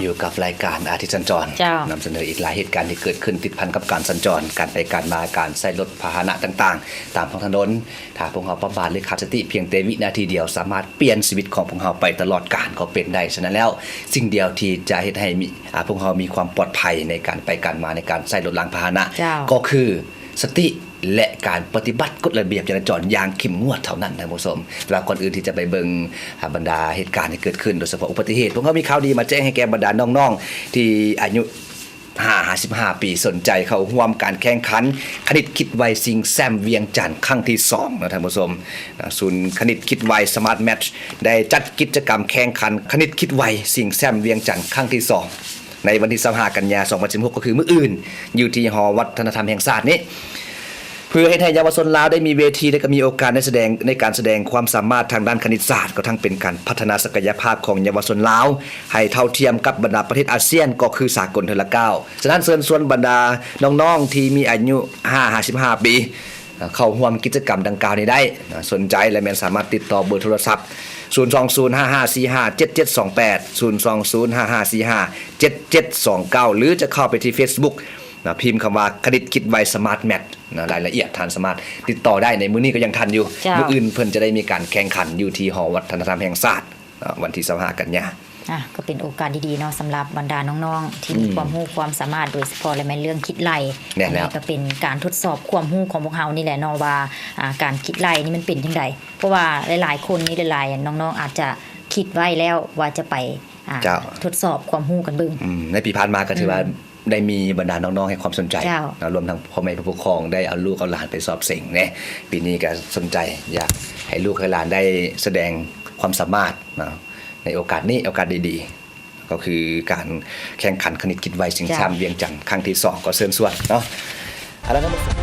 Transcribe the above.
ຢູ່ກັບລາຍການອາທິດສັນຈອນ ເຈົ້າ ນຳສະເໜີອີກຫຼາຍເຫດການທີ່ເກີດຂຶ້ນຕິດພັນກັບການສັນຈອນ, ການໄປການມາ, ການໃຊ້ລົດພາຫະນະຕ່າງໆ ຕາມທ້ອງຖະໜົນ. ຖ້າພວກເຮົາປະໝາດ ຫຼື ຂາດສະຕິພຽງແຕ່ວິນາທີດຽວ ສາມາດປ່ຽນຊີວິດຂອງພວກເຮົາໄປຕະຫຼອດການກໍເປັນໄດ້. ສະນັ້ນແລ້ວ ສິ່ງດຽວທີ່ຈະເຮັດໃຫ້ມີ ອາ ພວກເຮົາມີຄວາມປອດໄພໃນການໄປການມາ, ໃນການໃຊ້ລົດລາງພາຫະນະ ເຈົ້າ ກໍຄືສະຕິ ແລະ ການປະຕິບັດກົດລະບຽບຈະລາຈອນຢ່າງເຂັ້ມງວດເທົ່ານັ້ນ ທ່ານຜູ້ຊົມ. ແຕ່ວ່າກ່ອນອື່ນທີ່ຈະໄປເບິ່ງ ອາ ບັນດາເຫດການທີ່ເກີດຂຶ້ນ, ໂດຍສະເພາະອຸບັດຕິເຫດ, ພວກເຮົາມີຂ່າວດີມາແຈ້ງໃຫ້ແກ່ບັນດານ້ອງໆທີ່ອາຍຸ ຫ້າຫາສິບຫ້າປີ ສົນໃຈເຂົ້າຮ່ວມການແຂ່ງຂັນຄະນິດຄິດໄວຊິງແຊັມວຽງຈັນຄັ້ງທີສອງເນາະທ່ານຜູ້ຊົມ. ນະ ສູນຄະນິດຄິດໄວ ສະມາດແມັດ ໄດ້ຈັດກິດຈະກຳແຂ່ງຂັນຄະນິດຄິດໄວຊິງແຊັມວຽງຈັນຄັ້ງທີສອງ ໃນວັນທີຊາວຫ້າກັນຍາ ສອງພັນສິບຫົກ ກໍຄືມື້ອື່ນ ຢູ່ທີ່ຫໍວັດທະນະທຳແຫ່ງຊາດນີ້ ເພື່ອເຮັດໃຫ້ເຍົາວະຊົນລາວໄດ້ມີເວທີ ແລະ ກໍມີໂອກາດໃນສະແດງ ໃນການສະແດງຄວາມສາມາດທາງດ້ານຄະນິດສາດ, ກໍທັງເປັນການພັດທະນາສັກກະຍະພາບຂອງເຍົາວະຊົນລາວ ໃຫ້ເທົ່າທຽມກັບບັນດາປະເທດອາຊຽນ ກໍຄືສາກົນເທື່ອລະກ້າວ. ສະນັ້ນເຊີນຊວນບັນດານ້ອງໆທີ່ມີອາຍຸ ຫ້າຫາສິບຫ້າປີ ເຂົ້າຮ່ວມກິດຈະກຳດັ່ງກ່າວນີ້ໄດ້. ສົນໃຈແລະແມ່ນສາມາດຕິດຕໍ່ເບີໂທລະສັບ ສູນສອງສູນ ຫ້າຫ້າສີ່ຫ້າ ເຈັດເຈັດສອງແປດ ສູນສອງສູນ ຫ້າຫ້າສີ່ຫ້າ ເຈັດເຈັດສອງເກົ້າ ຫຼື ຈະເຂົ້າໄປທີ່ເຟສບຸກ ນະ ພິມຄຳວ່າຄະນິດຄິດໄວ ສະມາດແມັດ ນະ ລາຍລະອຽດທ່ານສາມາດຕິດຕໍ່ໄດ້. ໃນມື້ນີ້ກໍຍັງທັນຢູ່ ເຈົ້າ ມື້ອື່ນເພິ່ນຈະໄດ້ມີການແຂ່ງຂັນຢູ່ທີ່ຫໍວັດທະນະທຳແຫ່ງຊາດ ນະ ວັນທີຊາວຫ້າກັນຍາ. ອ່ະ ກໍເປັນໂອກາດດີໆເນາະ ສຳລັບບັນດານ້ອງໆທີ່ມີ ອືມ ຄວາມຮູ້ຄວາມສາມາດ ໂດຍສະເພາະແລ້ວແມ່ນເລື່ອງຄິດໄລ່. ແມ່ນແລ້ວ ອັນນີ້ກໍເປັນການທົດສອບຄວາມຮູ້ຂອງພວກເຮົານີ້ແຫຼະເນາະ ວ່າ ອ່າ ການຄິດໄລ່ນີ້ມັນເປັນຈັ່ງໃດ? ເພາະວ່າຫຼາຍໆຄົນນີ້ ຫຼາຍໆນ້ອງໆອາດຈະຄິດໄວ້ແລ້ວວ່າຈະໄປ ອ່າ ເຈົ້າ ທົດສອບຄວາມຮູ້ກັນເບິ່ງ. ອືມ ໃນປີຜ່ານມາກໍຖືວ່າ ອືມ ໄດ້ມີບັນດານ້ອງໆໃຫ້ຄວາມສົນໃຈ ເຈົ້າ ເນາະ ລວມທັງພໍ່ແມ່ຜູ້ປົກຄອງໄດ້ເອົາລູກເອົາຫຼານໄປສອບເສັງແດ່. ປີນີ້ກໍສົນໃຈຢາກໃຫ້ລູກໃຫ້ຫຼານໄດ້ສະແດງຄວາມສາມາດເນາະ ໃນໂອກາດນີ້ ໂອກາດດີໆ ກໍຄືການແຂ່ງຂັນຄະນິດຄິດໄວຊິງແຊັມ ເຈົ້າ ວຽງຈັນຄັ້ງທີສອງ ກໍເຊີນຊວນເນາະ. ເອົາລະ